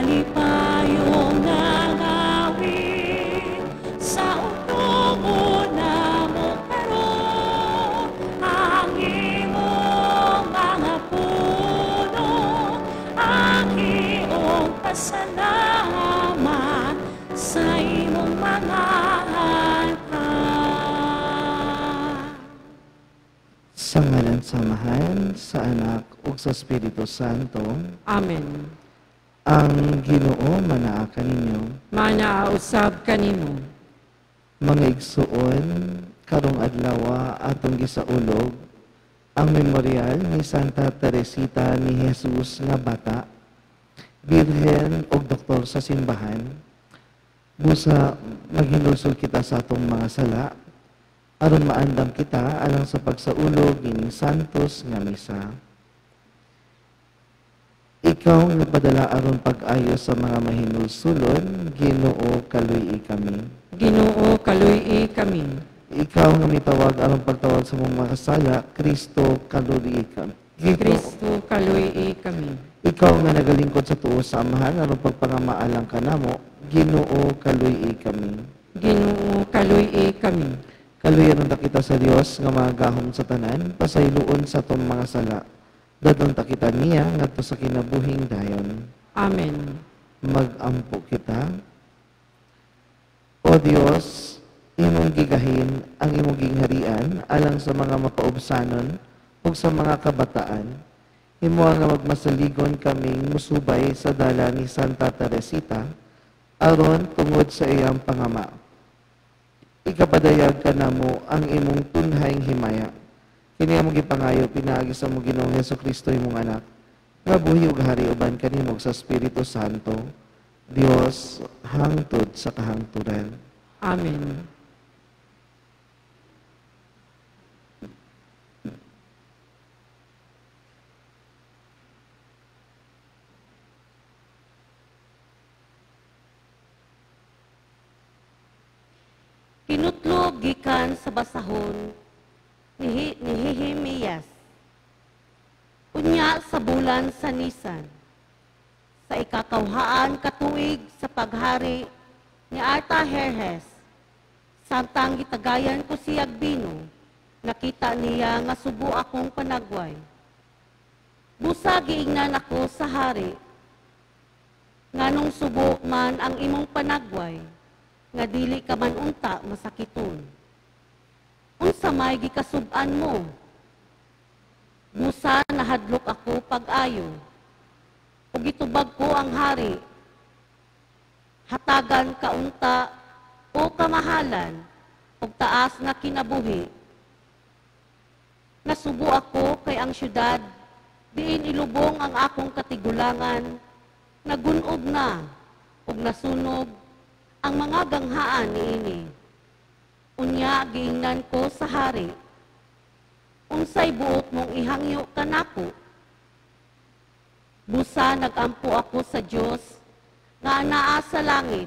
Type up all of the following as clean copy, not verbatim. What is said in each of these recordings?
Kalipayong nangawit sa utobo namo karon, ang imong mga puno, ang iyong pasalamat sa imong mga altar. Sa ngalan sa Amahan, sa Anak, ug sa Espiritu Santo. Amen. Ang Ginoo manaa kaninyo. Manaa usab kanimo. Mga igsuon, karong adlaw atong gisaulog ang memorial ni Santa Teresita ni Jesus nga bata, birhen ug doktor sa simbahan. Busa maghinulsol kita sa atong mga sala aron maandam kita alang sa pagsaulog ining santos nga misa. Ikaw nga nagpadala aron pag-ayo sa mga mahinulsulon, Ginoo, kaluy-i kami. Ginoo, kaluy-i kami. Ikaw nga mitawag aron pagtawag sa mga makasala, Kristo, kaluy-i kami. Kristo, kaluy-i kami. Ikaw nga nagalingkod sa tuo sa Amahan aron pagpangamaalang kanamo, Ginoo, kaluy-i kami. Ginoo, kaluy-i kami. Kaluyan unta kita sa Dios nga magahom sa tanan, pasayloon sa atong mga sala. Dadon ta kita niya ngadto sa kinabuhing dayon. Amen. Mag-ampo kita. O Dios, imong gigahin ang imong gingharian alang sa mga makaubsanon ug sa mga kabataan. Himoa nga magmasaligon kaming musubay sa dala ni Santa Teresita aron tungod sa iyang pangama. Ikapadayag kanamo ang imong tunhayng himaya. Kini among gipangayo pinaagi sa among Ginoong Hesukristo imong anak, nga buhi ug hari uban kanimo sa Espiritu Santo, Dios hangtod sa kahangturan. Amen. Kinutlog gikan sa basahon ni Nehemias. Unya sa bulan sa Nisan, sa ikakawhaan katuig sa paghari ni Artaherhes, samtang gitagayan ko siyag bino, nakita niya nga subo akong panagway. Busa giingnan ako sa hari, nganong subo man ang imong panagway, nga dili ka man unta masakiton. Unsa may gikasub-an mo? Busa nahadlok ako pag-ayo, ug gitubag ko ang hari. Hatagan ka unta o kamahalan ug taas nga kinabuhi. Nasubo ako kay ang syudad diin ilubong ang akong katigulangan, nagunob na ug nasunog ang mga ganghaan niini. Unya giingnan ko sa hari, unsay buot mong ihangyo kanako? Busa nagampo ako sa Dios nga anaa sa langit,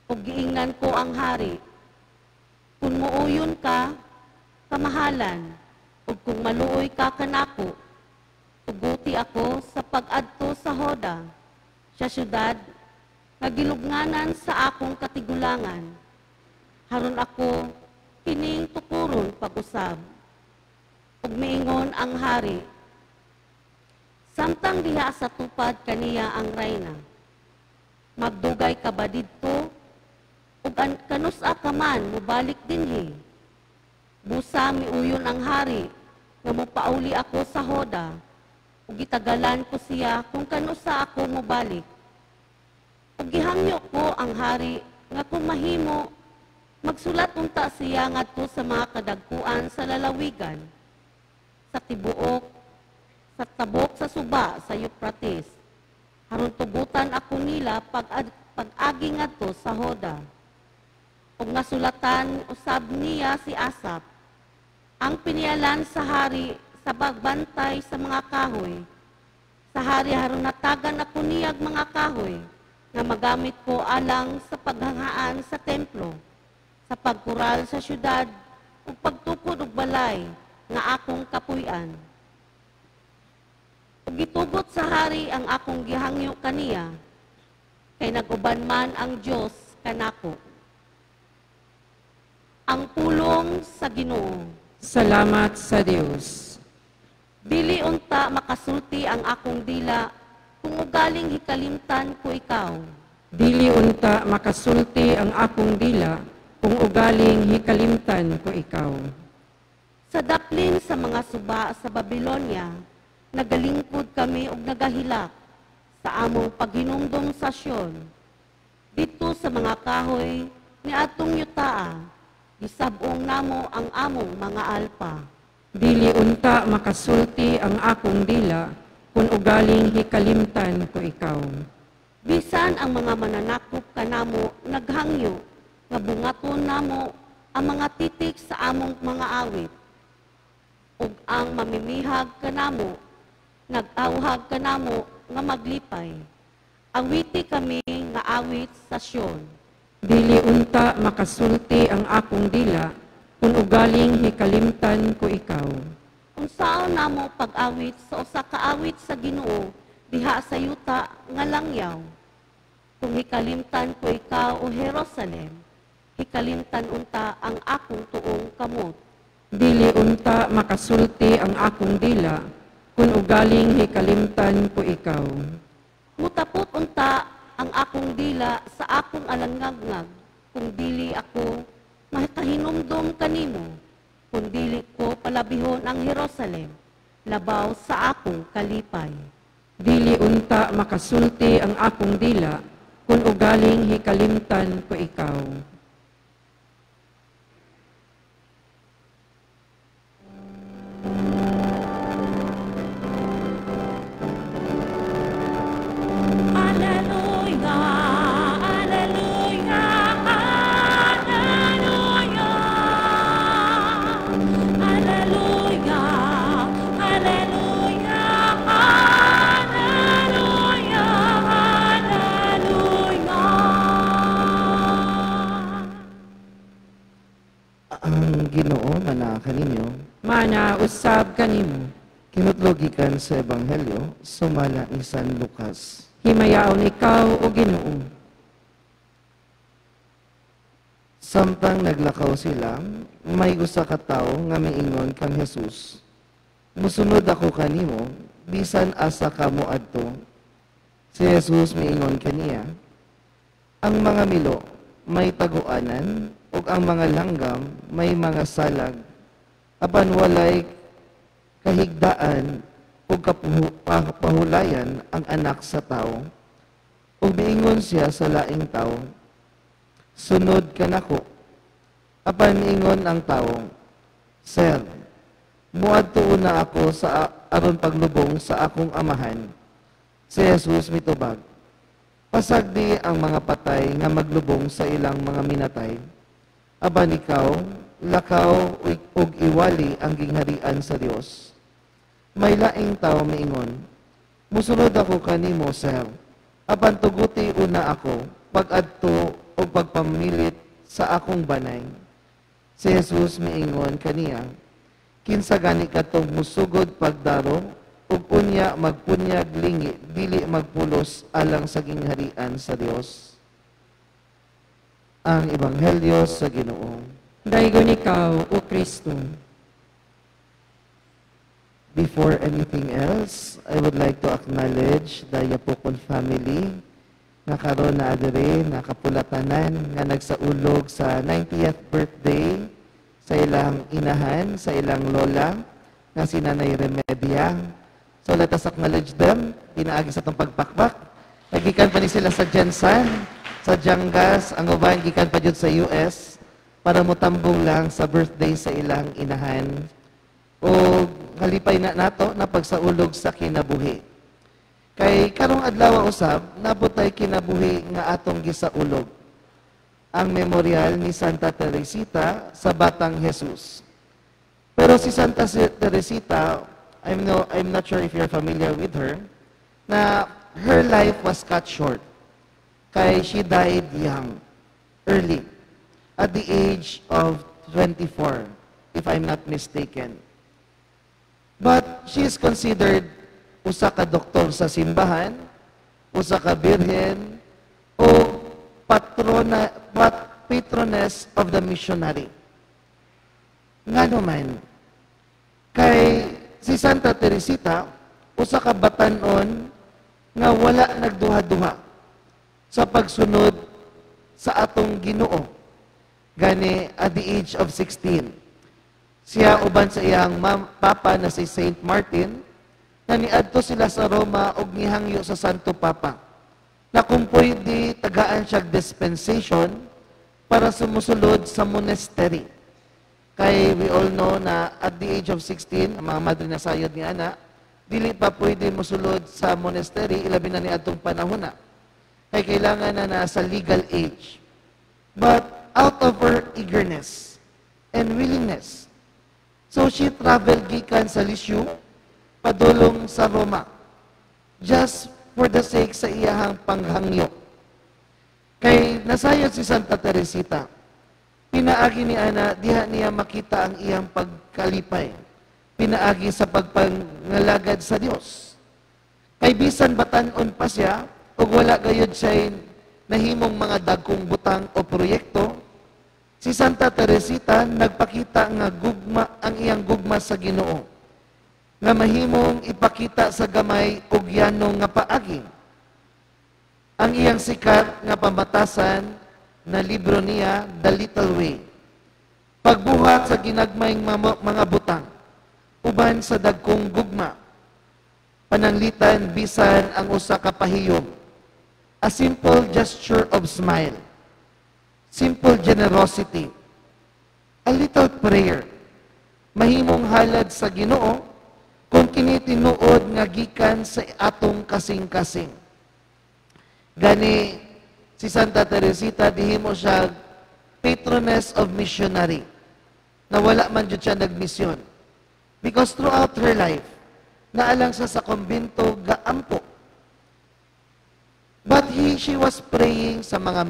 ug giingnan ko ang hari. Kung muuyon ka, kamahalan, ug kung maluoy ka kanako, tuguti ako sa pag-adto sa Hoda, sa syudad nga gilugnanan sa akong katigulangan. Haron ako kining tukuron pag-usab. Ug miingon ang hari, samtang diha sa tupad kaniya ang rayna, magdugay ka ba didto? Ug kanusa ka man mobalik dinhi? Busa miuyon ang hari nga mopauli ako sa Hoda, ug gitagalan ko siya kung kanusa ako mobalik. Ug gihangyo ko ang hari nga kung mahimo magsulat unta siya ngadto sa mga kadagkuan sa lalawigan, sa tibuok, sa tabok sa suba sa Euphrates, haron tugutan ako nila pag-agi ngadto sa Hoda. Ug nasulatan usab niya si Asap, ang pinialan sa hari sa pagbantay sa mga kahoy. Sa hari haron natagan ako niyag mga kahoy nga magamit ko alang sa paghangaan sa templo, sa pagkural sa syudad, ug pagtukod og balay nga akong kapuy-an. Ug gitugot sa hari ang akong gihangyo kaniya. Kay nag-uban man ang Dios kanako. Ang pulong sa Ginoo. Salamat sa Dios. Dili unta makasulti ang akong dila kung ugaling hikalimtan ko ikaw. Dili unta makasulti ang akong dila kung ugaling hikalimtan ko ikaw. Sa daplin sa mga suba sa Babylonia, nagalingkod kami og nagahilak sa among paghinumdom sa Sion. Didto sa mga kahoy ni atong yutaa, gisab-ong namo ang among mga alpa. Dili unta makasulti ang akong dila kung ugaling hikalimtan ko ikaw. Bisan ang mga mananakop kanamo naghangyo nga bungaton namo ang mga titik sa among mga awit. Ug ang mamimihag kanamo nag-awhag kanamo nga maglipay. Awiti kami nga awit sa Sion. Dili unta makasulti ang akong dila kung ugaling hikalimtan ko ikaw. Unsaon namo pag-awit sa usa ka awit sa Ginoo diha sa yuta nga langyaw? Kung hikalimtan ko ikaw, o Jerusalem, hikalimtan unta ang akong tuong kamot. Dili unta makasulti ang akong dila kung ugaling hikalimtan ko ikaw. Mutapot unta ang akong dila sa akong alangagngag kung dili ako makahinumdom kanimo, kung dili ko palabihon ang Jerusalem labaw sa akong kalipay. Dili unta makasulti ang akong dila kung ugaling hikalimtan ko ikaw. Alleluia, alleluia, alleluia. Alleluia, alleluia, alleluia, alleluia. Ang Ginoo manaa kaninyo. Mana usab kanimo. Kinutlo gikan sa Ebanghelyo sumala ni San Lucas. Himayaon ikaw, o Ginoo. Samtang naglakaw sila, may usa ka tawo nga miingon kang Jesus, "Musunod ako kanimo, bisan asa ka moadto." Si Jesus miingon kaniya, "Ang mga milo may taguanan ug ang mga langgam may mga salag, apan walay kahigdaan ug pahulayan ang anak sa tawo." Ug miingon siya sa laing tawo, "Sunod ka nako." Apan miingon ang tawo, "Sir, muadto una ako sa aron paglubong sa akong amahan." Si Jesus mitubag, "Pasagdi ang mga patay nga maglubong sa ilang mga minatay. Apan ikaw, lakaw ug iwali ang gingharian sa Dios." May laing tawo miingon, "Musunod ako kanimo, sir. Apan tuguti una ako pag-adto o pagpamilit sa akong banay." Si Jesus miingon kaniya, "Kinsa gani katong musugod pagdaro ug unya magpunyag lingi dili magpulos alang sa gingharian sa Dios." Ang Ebanghelyo sa Ginoo. Daygon ikaw, o Kristo. Before anything else, I would like to acknowledge the Yapokon family nga karon na adere nakapulatanan nga nagsaulog sa 90th birthday sa ilang inahan, sa ilang lola nga si Nanay Remedia. So let us acknowledge them pinaagi sa atong pagpakpak. Nagikan pa ni sila sa GenSan, sa Jangas, ang uban gikan pa jud sa US para motambong lang sa birthday sa ilang inahan. O kalipay na nato na pagsaulog sa kinabuhi. Kay karong adlaw usab, nabutay kinabuhi nga atong gisaulog. Ang memorial ni Santa Teresita sa Batang Jesus. Pero si Santa Teresita, I'm not sure if you're familiar with her, na her life was cut short. Kay she died young, early, at the age of 24, if I'm not mistaken. But she is considered usa ka doktor sa simbahan, usa ka birhen, o patrona, patroness of the missionary. Ngano man, kay si Santa Teresita, usa ka batan-on nga wala nagduha-duha sa pagsunod sa atong Ginoo. Gani at the age of 16, siya uban sa iyang papa na si Saint Martin, na niadto sila sa Roma og nihangyo sa Santo Papa na kung pwede tagaan siya dispensation para sumusulod sa monastery. Kay we all know na at the age of 16, ang mga madre na sayod ni ana, dili pa pwede mosulod sa monastery, ilabi na ni atong panahon na. Kay kailangan na nasa legal age. But out of her eagerness and willingness, so she traveled gikan sa Lisieux padulong sa Roma just for the sake sa iyahang panghangyo. Kay nasayod si Santa Teresita, pinaagi ni ana, diha niya makita ang iyang pagkalipay. Pinaagi sa pagpangalagad sa Dios. Kay bisan batan-on pa siya, ug wala gayud siya nahimong mga dagkong butang o proyekto, si Santa Teresita nagpakita nga gugma ang iyang gugma sa Ginoo nga mahimong ipakita sa gamay ug yanong nga paagi. Ang iyang sikat nga pamatasan na libro niya, The Little Way. Pagbuhat sa ginagmayng mga butang, uban sa dagkong gugma, pananglitan bisan ang usa ka pahiyom. A simple gesture of smile, simple generosity, a little prayer, mahimong halad sa Ginoo kung kini tinuod nga gikan sa atong kasing-kasing. Gani si Santa Teresita gihimo siya patroness of missionary na wala man jud siya nagmisyon. Because throughout her life, naalang siya sa kumbento gaampo. But she was praying sa mga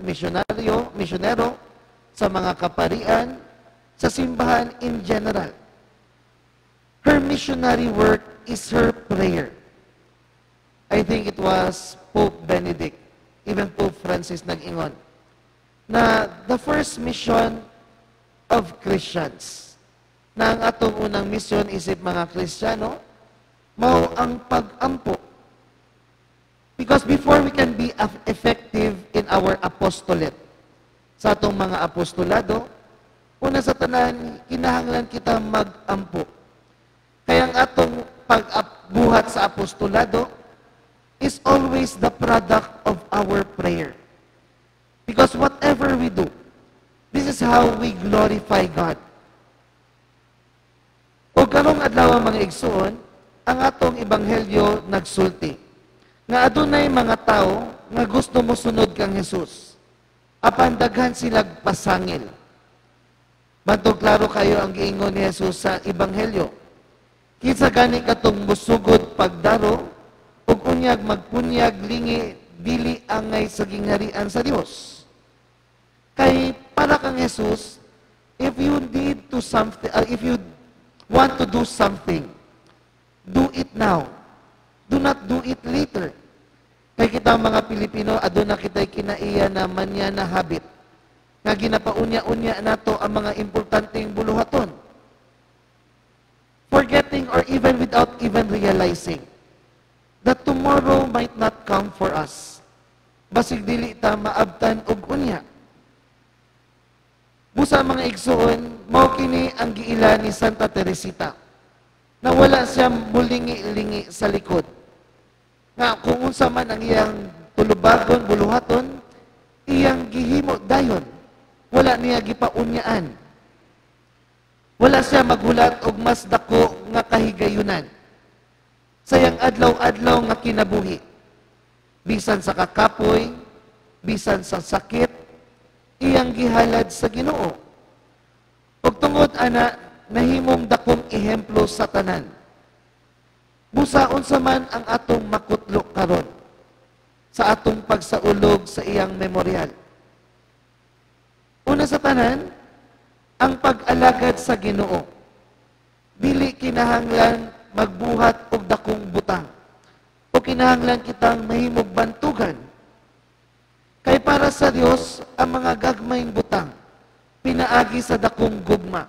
misyonero, sa mga kaparian, sa simbahan in general. Her missionary work is her prayer. I think it was Pope Benedict, even Pope Francis nag-ingon, na the first mission of Christians, na ang atong unang mission isip mga Kristiyano, mao ang pag-ampo. Because before we can be effective in our apostolate, sa atong mga apostolado, una sa tanan, kinahanglan kita mag-ampo. Kaya ang atong pagbuhat sa apostolado is always the product of our prayer. Because whatever we do, this is how we glorify God. O karong adlaw, mga igsuon, ang atong ebanghelyo nagsulti nga adunay mga tao nga gusto mo sunod kang Jesus. Apan daghan silag pasangil. Bantog klaro kayo ang giingon ni Jesus sa ebanghelyo. Kinsa gani katong musugod pagdaro ug unyag magpunyag lingi, dili angay sa gingharian sa Dios. Kay para kang Jesus, if you need to something, if you want to do something, do it now. Do not do it later. Kay kita mga Pilipino, aduna kita'y kinaiya na mañana habit. Nga ginapaunya-unya nato ang mga importanteng buluhaton. Forgetting or even without even realizing that tomorrow might not come for us. Basig dili ta maabtan og unya. Busa, mga igsuon, mao kini ang giila ni Santa Teresita na wala siya mulingi-lingi sa likod. Nga kung unsa man ang iyang tulubagon, buluhaton, iyang gihimo dayon. Wala niya gipaunyaan. Wala siya maghulat og mas dako nga kahigayunan sa iyang adlaw-adlaw nga kinabuhi. Bisan sa kakapoy, bisan sa sakit, iyang gihalad sa Ginoo. Ug tungod ana, nahimong dakong ehemplo sa tanan. Busa unsa man ang atong makutlo karon sa atong pagsaulog sa iyang memorial. Una sa tanan, ang pag-alagad sa Ginoo. Dili kinahanglan magbuhat og dakong butang o kinahanglan kitang mahimog bantugan. Kay para sa Dios ang mga gagmayng butang pinaagi sa dakong gugma.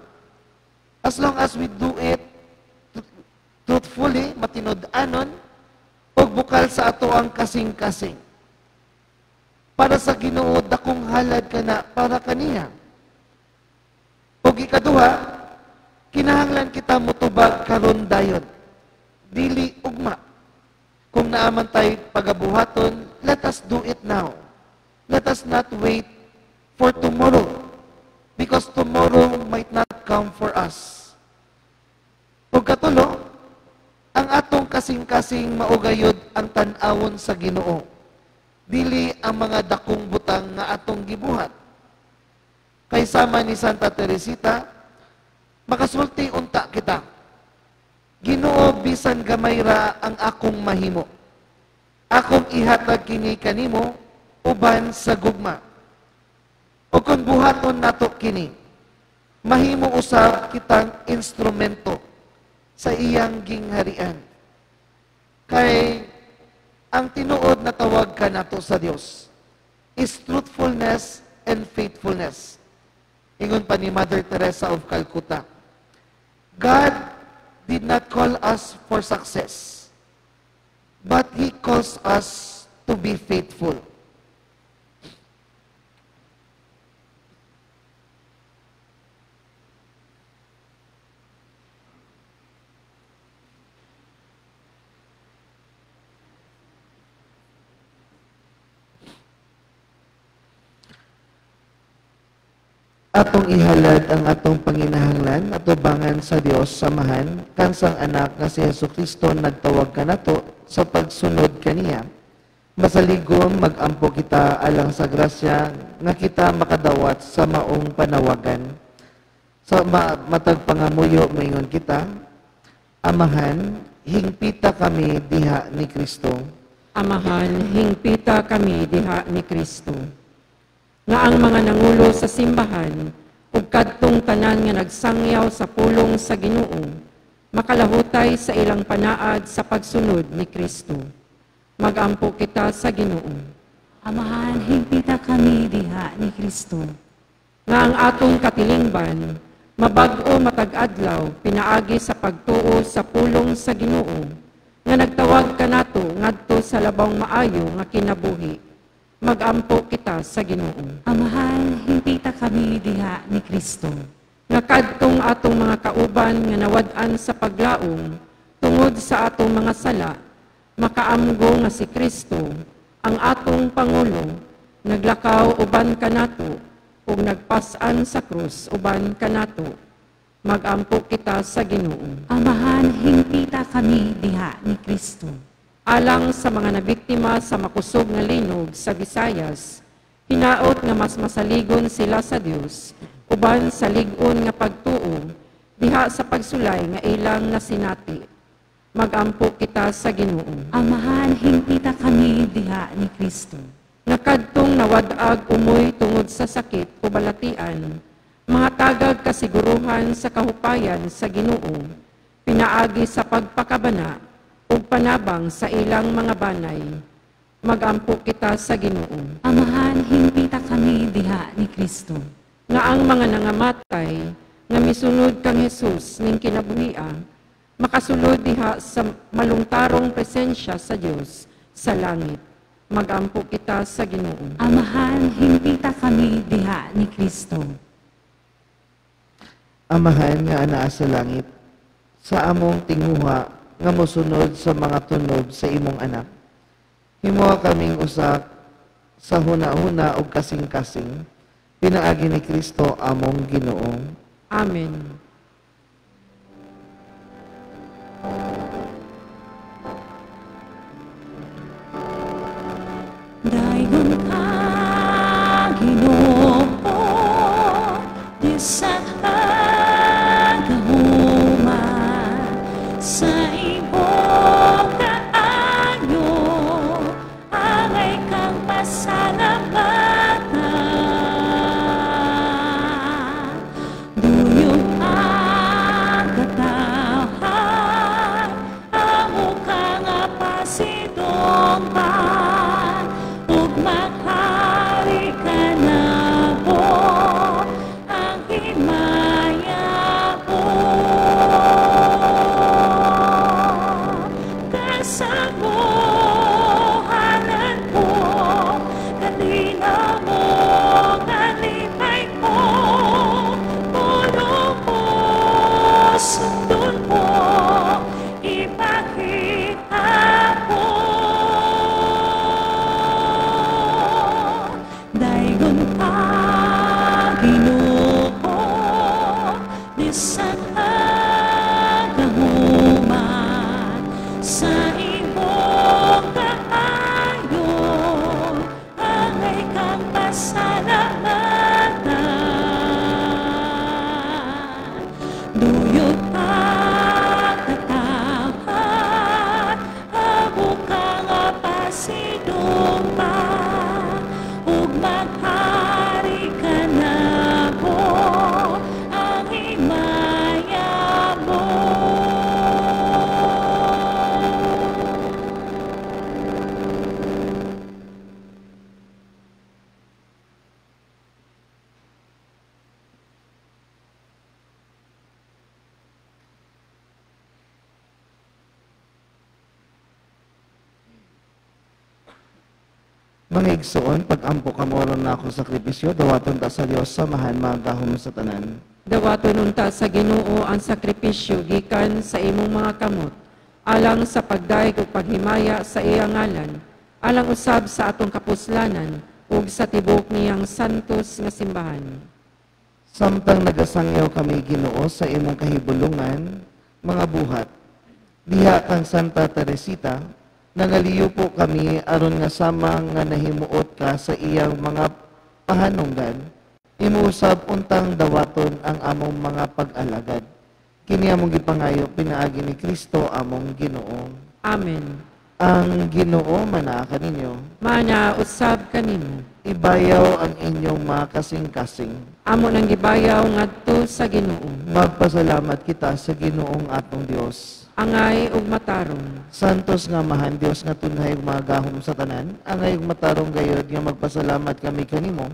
As long as we do it truthfully, matinud-anon, ug bukal sa ato ang kasing-kasing. Para sa Ginoo, dakong halad kana para kaniya. Ug ikaduha, kinahanglan kita motubag karon dayon. Dili ugma. Kung naaman tay pagabuhaton, let us do it now. Let us not wait for tomorrow, because tomorrow might not come for us. Ug katulo, ang atong kasing-kasing maugayod ang tan-awon sa Ginoo. Dili ang mga dakong butang nga atong gibuhat. Kay sama ni Santa Teresita, makasulti unta kita. Ginoo, bisan gamay ra ang akong mahimo. Akong ihatag kini kanimo uban sa gugma. O kung buhaton nato kini, mahimo usab kitang instrumento sa iyang gingharian. Kay ang tinuod na tawag kanato sa Dios is truthfulness and faithfulness. Ingon pa ni Mother Teresa of Calcutta, God did not call us for success, but He calls us to be faithful. Atong ihalad ang atong panginahanglan atubangan sa Dios samahan kansang anak nga si Hesukristo nagtawag kanato sa pagsunod kaniya. Masaligom magampo kita alang sa grasya nga kita makadawat sa maong panawagan. Sa matag pangamuyo maingon kita, Amahan, hingpita kami diha ni Kristo. Amahan, hingpita kami diha ni Kristo. Nga ang mga nangulo sa simbahan ug kadtong tanan nga nagsangyaw sa pulong sa Ginoo makalahutay sa ilang panaad sa pagsunod ni Kristo. Magampo kita sa Ginoo. Amahan, hingpita kami diha ni Kristo. Nga ang atong katilingban mabag-o matag adlaw pinaagi sa pagtuo sa pulong sa Ginoo nga nagtawag kanato ngadto sa labaw maayo nga kinabuhi. Magampo kita sa Ginoo. Amahan, hingpita kami diha ni Kristo. Nga kadtong atong mga kauban nga nawad-an sa paglaom tungod sa atong mga sala, makaamgo nga si Kristo, ang atong Pangulo, naglakaw uban kanato ug nagpas-an sa krus uban kanato. Magampo kita sa Ginoo. Amahan, hingpita kami diha ni Kristo. Alang sa mga nabiktima sa makusog nga linog sa Visayas, hinaot nga mas masaligon sila sa Dios uban sa lig-on nga pagtuo diha sa pagsulay nga ilang nasinati. Magampo kita sa Ginoo. Amahan, hingpita kami diha ni Kristo. Nga kadtong nawad-ag umoy tungod sa sakit o balatian, mahatagag kasiguruhan sa kahupayan sa Ginoo, pinaagi sa pagpakabana ug panabang sa ilang mga banay. Magampo kita sa Ginoo. Amahan, hingpita kami diha ni Kristo. Nga ang mga nangamatay nga misunod kang Hesus ning kinabuhia, makasulod diha sa malungtarong presensya sa Dios sa langit. Magampo kita sa Ginoo. Amahan, hingpita kami diha ni Kristo. Amahan nga anaa sa langit, sa among tinguha nga mosunod sa mga tunob sa imong anak. Himoa kaming usa sa huna-huna ug kasing-kasing, pinaagi ni Kristo among Ginoo. Amen. Dayon ka, Ginoo, bisan agahuman sa imong kaanyo, angay kang pasalamatan. Duyog ang katawhan, amo ka nga pasidunggan, ug Pasidungba ug maghari kanako ang himaya mo. Mga igsoon, pag-ampo kamo aron na akong sakripisyo, dawaton ta sa Dios samahan magahom sa tanan. Dawaton unta sa Ginoo ang sakripisyo gikan sa imong mga kamot, alang sa pagdayeg ug paghimaya sa iyang ngalan, alang usab sa atong kapuslanan ug sa tibuok niyang santos nga simbahan. Samtang nagasangyaw kami Ginoo sa imong kahibulungan, mga buhat, diha kang Santa Teresita, nangaliyo po kami aron nga sama nga nahimuot ka sa iyang mga pahanunggan, imuusab untang dawaton ang among mga pag-alagad. Kini among gipangayo pinaagi ni Kristo among Ginoo. Amen. Ang Ginoo manaa kaninyo. Mana usab kanimo. Ibayaw ang inyong mga kasing-kasing. Amo nang gibayaw ngadto sa Ginoo. Magpasalamat kita sa Ginoong atong Dios. Angay ug matarong. Santos nga Amahan, Dios nga tunhay ug magahom sa tanan, angay ug matarong gayod nga magpasalamat kami kanimo,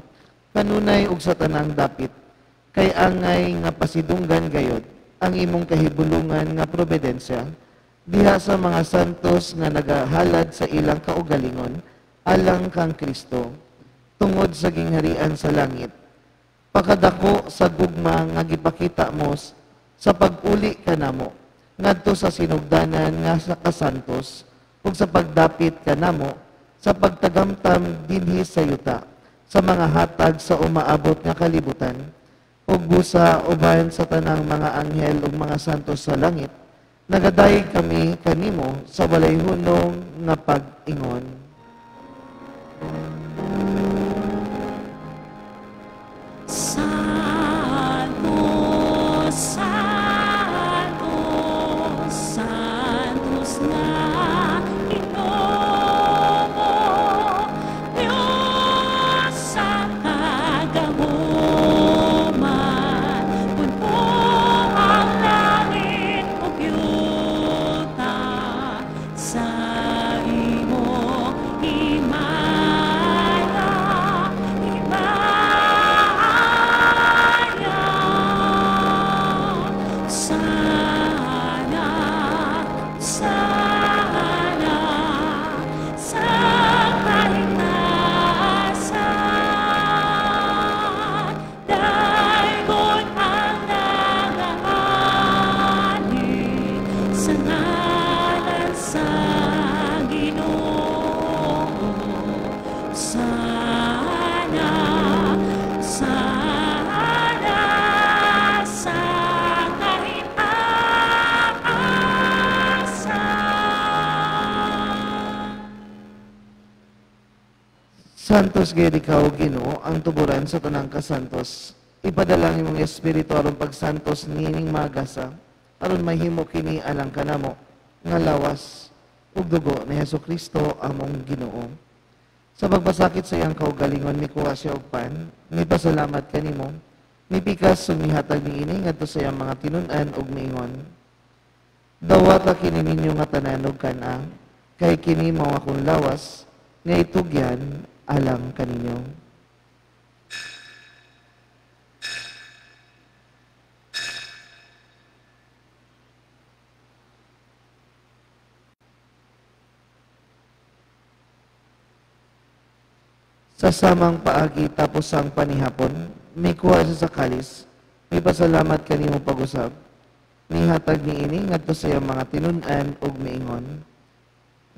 kanunay ug sa tanang dapit. Kay angay nga pasidunggan gayod ang imong kahibulungan nga providensya diha sa mga santos nga nagahalad sa ilang kaugalingon alang kang Kristo tungod sa gingharian sa langit. Pakadako sa gugma nga gipakita mo sa pag-uli kanamo ngadto sa sinugdanan nga sa kasantos ug sa pagdapit kanamo sa pagtagamtam dinhi sa yuta sa mga hatag sa umaabot nga kalibutan ug busa uban sa tanang mga anghel ug mga santos sa langit, nagadayeg kami kanimo sa walay hunong nga pag-ingon. Santo, Santo, Santos na Ginoo, Dios sa kagahuman, puno ang langit ug yuta sa imong himaya, himaya. Sana, sana, sa kahigtasan, daygon ang nagahani sa ngalan sa Ginoo. Sana, sana, sa kahigtasan. Santos gayud ikaw, Ginoo, ang tuburan sa tanang kasantos. Ipadala ang imong espiritu aron pagsantos niining magasa, aron mahimo kini alang kanamo nga lawas ug dugo ni Hesukristo among Ginoo. Sa pagpasakit sa iyang kaugalingon, mikuha siya og pan, mipasalamat kanimo, mipikas ug mihatag niini ngadto sa iyang mga tinun-an ug miingon: Dawata kini ninyo nga tanan ug kan-a, kay kini mao akong lawas nga itugyan alang kaninyo. Sa samang paagi tapos ang panihapon, mikuha siya sa kalis, mipasalamat kanimo pag-usab, mihatag niini ngadto sa iyang mga tinun-an ug miingon: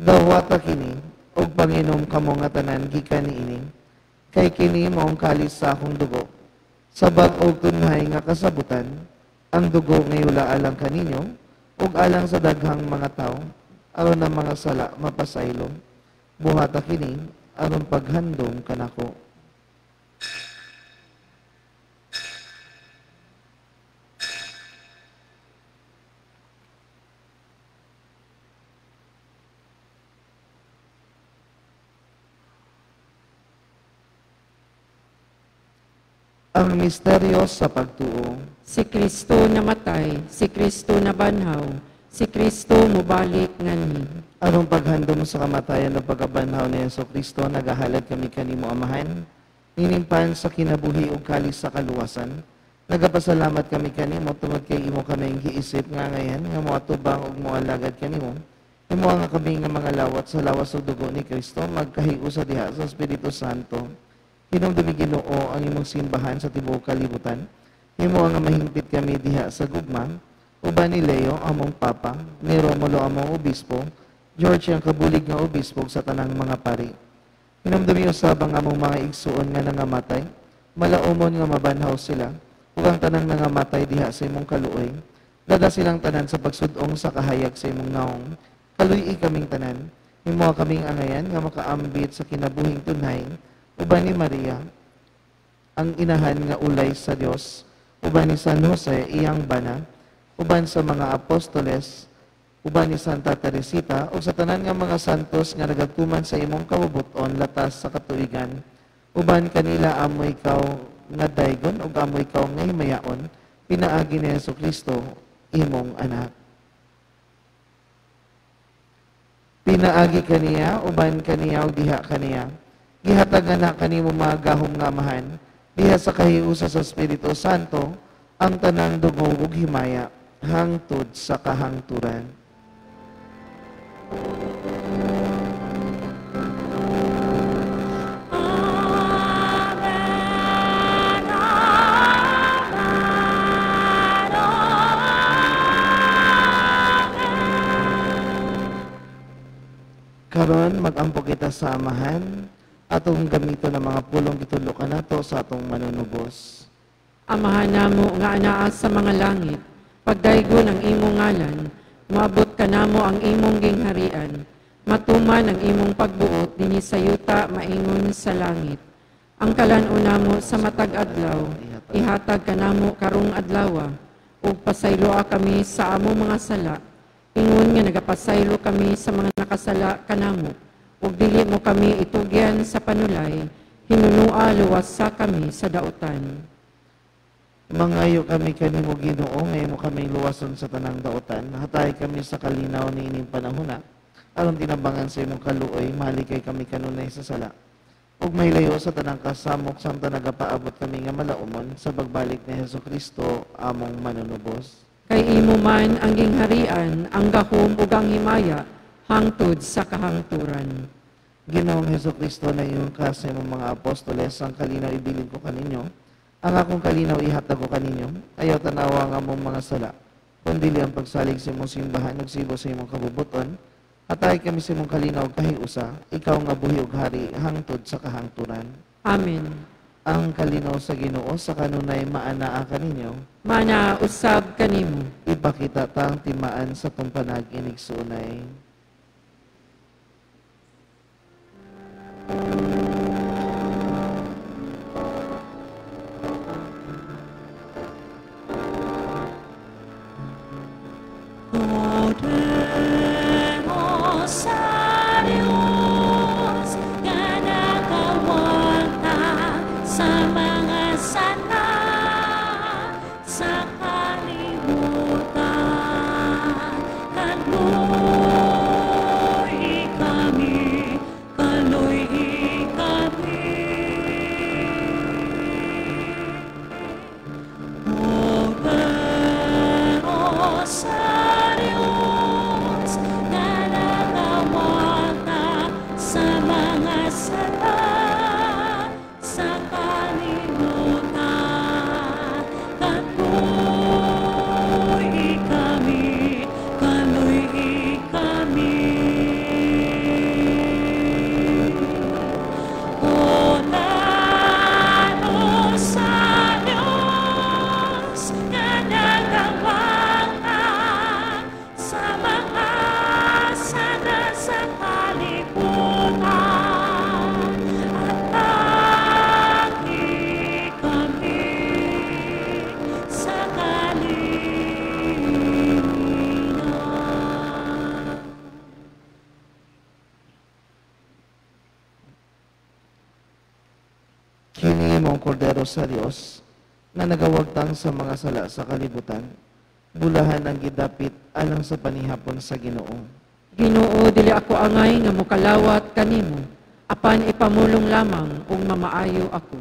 Dawata kini ug panginom kamo nga tanan gikan niini, kay kini maong kalis sa akong dugo, sa bag-ong tunhay nga kasabutan, ang dugo nga yula alang kaninyo ug alang sa daghang mga tawo, aron ang mga sala mapasaylo. Buhata kini aron paghandom kanako. Ang misteryo sa pagtuo. Si Kristo namatay, si Kristo nabanhaw, si Kristo mubalik nganhi. Aron paghandom sa kamatayan o pagkabanhaw ni Hesus Kristo, nagahalad kami kanimo Amahan, ninimpan sa kinabuhi ug kalis sa kaluwasan. Nagapasalamat kami kanimo tungod kay imo kaming giisip nga ngayan nga moatubang ug moalagad kanimo. Imo nga kami nga mga lawat sa lawas ug dugo ni Kristo magkahiusa diha sa Espiritu Santo. Hinumdumi Ginoo ang imong simbahan sa tibuok kalibutan. Himo nga mahingpit kami diha sa gugma. Uban ni Leo among Papa, ni Romulo among Obispo, George ang kabulig nga obispo sa tanang mga pari. Hinumdumi usab ang among mga igsuon nga nangamatay, malaumon nga mabanhaw sila, ug ang tanang nangamatay diha sa imong kaluoy. Dada silang tanan sa pagsud-ong sa kahayag sa imong naong. Kaluy-i kaming tanan. Himo kaming angayan nga makaambit sa kinabuhing tunay. Uban ni Maria, ang inahan nga ulay sa Dios, uban ni San Jose, iyang bana, uban sa mga apostoles, uban ni Santa Teresita, ug sa tanan nga mga santos nga nagatuman sa imong kabubut-on latas sa katuigan, uban kanila amo ikaw nga daygon ug amo ikaw nga himayaon, pinaagi ni Jesucristo imong anak. Pinaagi kaniya, uban kaniya ug diha kaniya. Gihatagan na kanimo mga gahom nga amahan, diha sa kahiusa sa Espiritu Santo, ang tanang dugo ug himaya, hangtod sa kahangturan. Amen, amen, amen. Karon magampo kita sa Amahan, atong gamito ng mga pulong gitudlo kanato sa atong manunubos. Amahan namo nga anaa sa mga langit, pagdaygon ang imong ngalan, moabot kanamo ang imong gingharian, matuman ang imong pagbuot dinhi sa yuta maingon sa langit. Ang kalan-on namo sa matag adlaw, ihatag kanamo karong adlawa, ug pasayloa kami sa among mga sala, ingon nga nagapasaylo kami sa mga nakasala kanamo. Ug dili mo kami itugyan sa panulay, hinunua luwas sa kami sa dautan. Mangayo kami kanimo Ginoo, ngayon mo kami luwason sa tanang dautan. Hatay kami sa kalinaw ni ining panahona, aron tinabangan sa imong kaluoy, malikay kami kanunay sa sala. Ug mahilayo sa tanang kasamok samtang nagapaabot kami nga malaumon sa pagbalik ni Jesucristo among manunubos. Kay imo man ang gingharian, ang gahom ug ang himaya, hangtod sa kahangturan. Ginoong Jesucristo, na iyong ka sa imong mga apostoles, ang kalinaw ibilin ko kaninyo, ang akong kalinaw ihatag ko kaninyo, ayaw tanawa ang among mga sala, kundi ang pagsalig sa imong simbahan ug sibo sa imong kabubuton, atay kami sa imong kalinaw kahiusa, ikaw nga buhi ug hari hangtod sa kahangturan. Amen. Ang kalinaw sa Ginoo sa kanunay maanaa kaninyo, maanaa usab kanimo. Ipakita ta ang timaan sa tumpanag inigsuonay. Poderosa Dios nga nagawalta sa mga sala sa kalibutan, kaluy kami, kaluy kami. Poderosa Dios nga nagawalta sa mga sala sa kalibutan, kaluy kami, kaluy kami. Poderosa Dios nga nagawalta sa mga sala sa kalibutan, atake kami sa kalinaw. Kini mong kordero sa Dios, nga nagawagtang sa mga sala sa kalibutan. Bulahan ang gidapit alang sa panihapon sa Ginoo. Ginoo, dili ako angay nga mokalawat kanimo, apan ipamulong lamang ug mamaayo ako.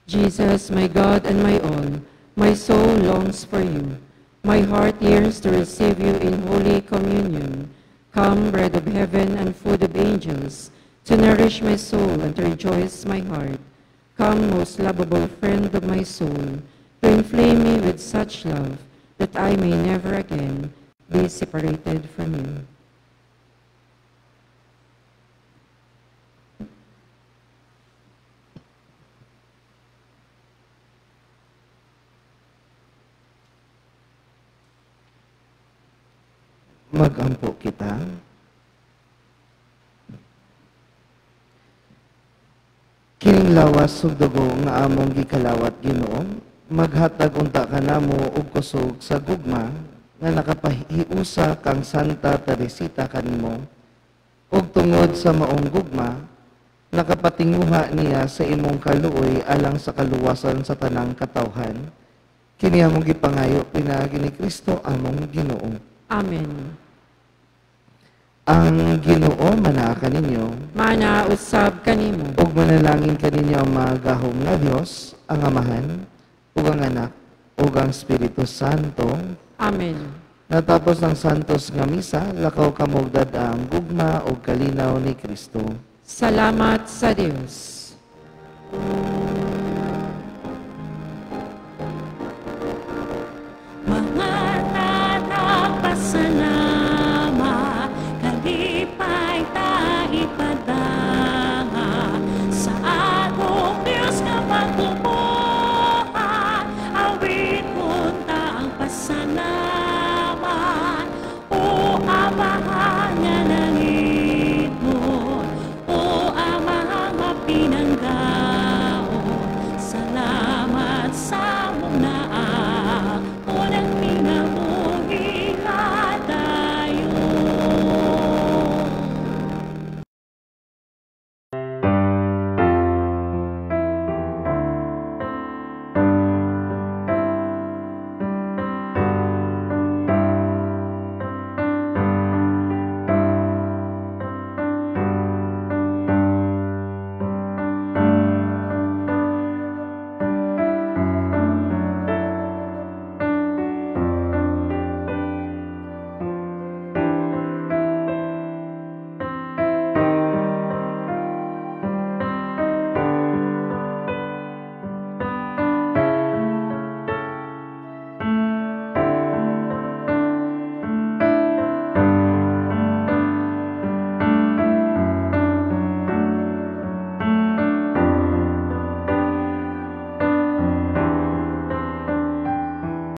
Jesus, my God and my all, my soul longs for you. My heart yearns to receive you in Holy Communion. Come, bread of heaven and food of angels, to nourish my soul and to rejoice my heart. Come, most lovable friend of my soul, to inflame me with such love that I may never again be separated from you. Magampo kita. Kining lawas ug dugo nga among gikalawat Ginoo, maghatag unta kanamo og kusog sa gugma nga nakapahiusa kang Santa Teresita kanimo, ug tungod sa maong gugma nakapatinguha niya sa imong kaluoy alang sa kaluwasan sa tanang katawhan. Kini among gipangayo pinaagi ni Kristo among Ginoo. Amen. Ang Ginoo manaa kaninyo, mana usab kanimo, ug manalangin kaninyo ang magahom nga Dios, ang Amahan, ug ang Anak, ug ang Espiritu Santo. Amen. Natapos ang santos nga misa, lakaw kamo og dad-ang gugma ug kalinaw ni Kristo. Salamat sa Dios.